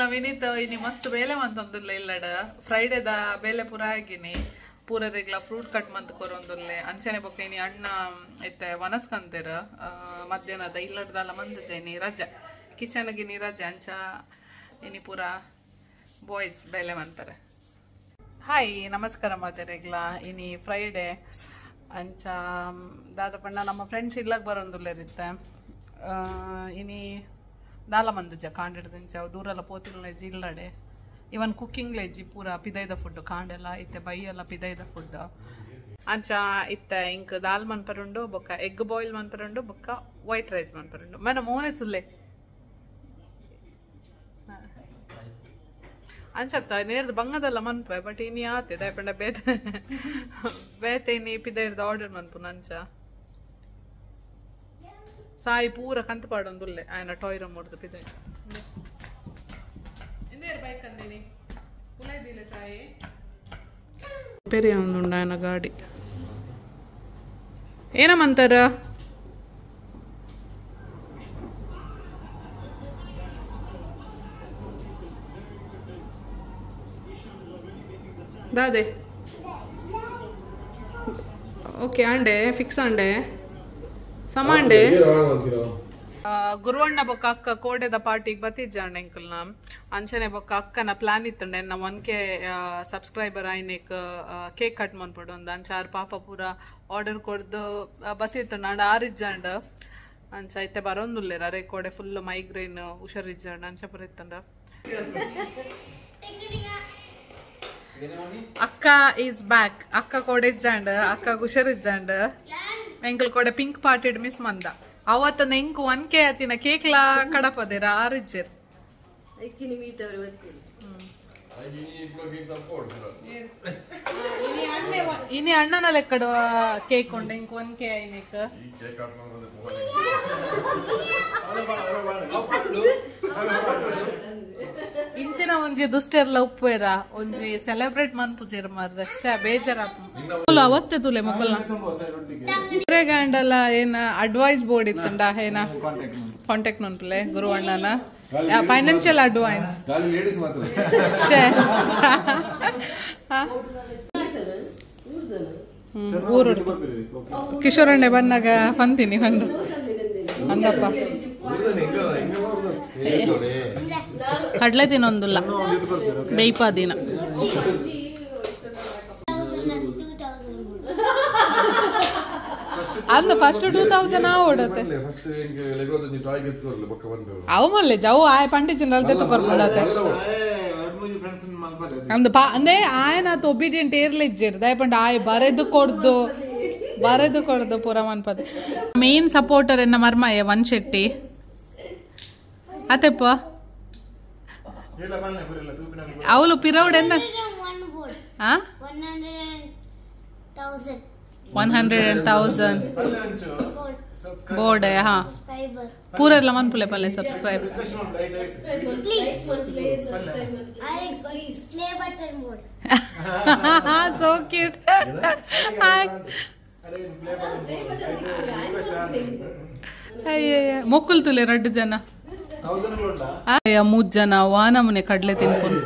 ಎಂಕಲ್ನ ವಿನೀತ್ ಇನಿ ಮಸ್ತ್ ಬೇಲೆ ಮಂತೊಂದುಲ್ಲ ಇಲ್ಲಡ ಫ್ರೈಡೆದ ಬೇಲೆ ಪೂರ ಆಗಿನಿ ಪೂರರೆಗ್ಲ ಫ್ರೂಟ್ ಕಟ್ ಮಂತ್ ಕೊರೊಂದುಲ್ಲೆ ಅಂಚನೆ ಬೊಕ್ಕ ಇನಿ ಅಣ್ಣ ಇತ್ತೆ ವನಸ್ಕಂತೆರ್ ಮಧ್ಯಾಹ್ನದ ಇಲ್ಲಡ್ದಲ್ಲ ಮಂದುಜ ಇನಿ ರಜೆ ಕಿಚನ್ಗೆ ರಜೆ ಅಂಚ ಇನಿ ಪೂರ ಬಾಯ್ಸ್ ಬೇಲೆ ಮಂತಾರೆ. ಹಾಯ್ ನಮಸ್ಕಾರ ಮಾತೆರೆಗ್ಲ ಇನಿ ಫ್ರೈಡೆ ಅಂಚ ದಾದಪಣ್ಣ ನಮ್ಮ ಫ್ರೆಂಡ್ಸ್ ಇಲ್ಲಾಗ ಬರೋಂದುಲ್ಲೇರಿತ್ತೆ ಇನಿ ದಾಲ ಮಂದುಜ ಕಾಂಡಿಡ್ದಿಂಚ ಅವು ದೂರೆಲ್ಲ ಪೋತಿಲ್ಲ ಇಲ್ಲಡೆ ಇವನ್ ಕುಕ್ಕಿಂಗ್ ಲೆಜ್ಜಿ ಪೂರ ಪಿದೈದ ಫುಡ್ ಕಾಂಡೆಲ್ಲ ಇತ್ತೆ ಬೈಯೆಲ್ಲ ಪಿದೈದ ಫುಡ್ ಅಂಚ ಇತ್ತೆ ಇಂಕ್ ದಾಲ್ ಮನ್ಪರುಂಡು ಬೊಕ್ಕ ಎಗ್ ಬಾಯ್ಲ್ ಮನ್ಪರುಂಡು ಬೊಕ್ಕ ವೈಟ್ ರೈಸ್ ಮನ್ಪರುಂಡು ಮನ ಮೋನೆ ತುಲ್ಲೆ ಅಂಚತ್ತ ನೇರ್ದ ಬಂಗದಲ್ಲ ಮನ್ಪೆ ಬಟ್ ಇನಿ ಆತೆ ದಾಯಪಂಡ ಬೇತೆ ಬೇತೆ ಇನಿ ಪಿದೈರ್ದ ಆರ್ಡರ್ ಮನ್ಪುನ ಅಂಚ ಸಾಯಿ ಪೂರ ಕಂತ ಪಾಡೊಂದುಲ್ಲೆ ಆಯನ ಟಾಯ್ ರೂಮ್ ಹೊಡ್ದು ಪಿದೈ ಬೈಕ್ ಅಂದಿನಿ ಪುಲೈದಿಲ್ಲ ಸಾಯಿ ಪೆರಿಯ ಒಂದುಂಡು ఆయన ಗಾಡಿ ಏನಮ್ಮಂತಾರ ದಾದೆ ಓಕೆ ಆಂಡೆ ಫಿಕ್ಸ್ ಆಂಡೆ ಸಮಾಂಡೆ ಗುರುವಣ್ಣ ಬೊಕ್ಕ ಅಕ್ಕ ಕೋಡೆದ ಪಾರ್ಟಿಗೆ ಬತ್ತಿಜ್ಜಾಂಡ ಎಂಕಲ್ನ ಅಂಚನೆ ಬೊಕ್ಕ ಅಕ್ಕನ ಪ್ಲಾನ್ ಇತ್ತಂಡೆ ಎನ್ನ 1K subscriber ಆಯ್ನೇಕ್ ಕೇಕ್ ಕಟ್ ಮನ್ಪೊಡು ಒಂದು ಅಂಚ ಆರು ಪಾಪ ಪೂರ ಆರ್ಡರ್ ಕೊಡ್ದು ಬತ್ತಿತ್ತಂಡ ಅಂಡ ಆರಿಜ್ಜಾಂಡ ಅಂಚ ಐತೆ ಬರೋಂದುಲ್ಲೇರ ಅರೆ ಕೋಡೆ ಫುಲ್ ಮೈಗ್ರೇನ್ ಹುಷಾರಿಜ್ಜಾಂಡ ಅಂಚ ಪೂರ ಇತ್ತಂಡ. ಅಕ್ಕ is back ಅಕ್ಕ ಕೋಡೆ ಇಜ್ಜಾಂಡ ಅಕ್ಕ ಹುಷಾರಿಜ್ಜಾಂಡ ಎಂಕಲ್ ಕೋಡೆ ಪಿಂಕ್ ಪಾರ್ಟಿಡ್ ಮಿಸ್ ಮಂದ ಅವತ್ತ ಎಂಕು 1K ಆತಿನ ಕೇಕ್ಲಾ ಕಡಪದೇರ ಆರಿಜ್ಜೆರ್ ಇನಿ ಅಣ್ಣನ ಲೆಕ್ಕಡ ಕೇಕ್ ಉಂಡು ಇಂಕ್ 1K ಐನೇಕ್ ಇಂಚಿನ ಒಂಜಿ ದುಷ್ಟೆರ್ಲ ಉಪ್ಪೇರ ಒಂಜಿ ಸೆಲೆಬ್ರೇಟ್ ಮನ್ಪುಜೆರ್ ಮಾರ್ರೆ ಶ್ಯಾ ಬೇಜಾರ ಅವಸ್ಥೆ ತುಲೆ ಮೊಕಲ್ನ ಗಂಡಲ್ಲ ಏನ ಅಡ್ವೈಸ್ ಬೋರ್ಡ್ ಇತ್ತಂಡ ಏನ ಕಾಂಟ್ಯಾಕ್ಟ್ ಮನ್ಪುಲೆ ಗುರು ಅಣ್ಣನ ಫೈನಾನ್ಷಿಯಲ್ ಅಡ್ವೈಸ್ ಊರು ಕಿಶೋರಣ್ಣೆ ಬಂದಾಗ ಬಂತೀನಿ ಬಂದು ಅಂದಪ್ಪ ಕಡಲೆ ದಿನೊಂದುಲ್ಲ ಬೇಯ್ಪ ದಿನ ಅಂದ ಫಸ್ಟ್ 2000 ಆ ಓಡತ್ತೆ ಅವು ಮಲ್ಲೆ ಜವು ಆಯ್ ಪಂಡಿಜಿನಲ್ಲಿ ತಕೊರ್ಪಡತ್ತೆ ಅಂದ ಪಾ ಅಂದೆ ಆಯನ ಒಬಿಡಿಯಂಟ್ ಏರ್ಲಿಜ್ಜಿರ್ ದಯಪಂಡ ಆಯ್ ಬರೆದು ಕೊಡ್ದು ಬರೆದು ಕೊಡ್ದು ಪೂರ ಮನ್ಪದೆ ಮೇನ್ ಸಪೋರ್ಟರ್ ಎನ್ನ ಮರ್ಮಯ್ಯ ವನ್ ಶೆಟ್ಟಿ ಅತೆಪ್ಪ ಅವಳು ಪಿರೌಡ್ ಎನ್ನ 100,000 ಬೋರ್ಡ್ ಹಾ ಪೂರೆಲ್ಲ ಮನ್ಪುಲೆ ಪಲ್ಲೆ ಸಬ್ಸ್ಕ್ರೈಬ್ ಸೋ ಕ್ಯೂಟ್ ಅಯ್ಯಯ್ಯ ಮೊಕ್ಕುಲ್ ತುಲೆ ರಡ್ಡು ಜನ ಅಯ್ಯ 3 ಜನ ವಾನಮನೆ ಕಡಲೆ ತಿನ್ಪುನ್.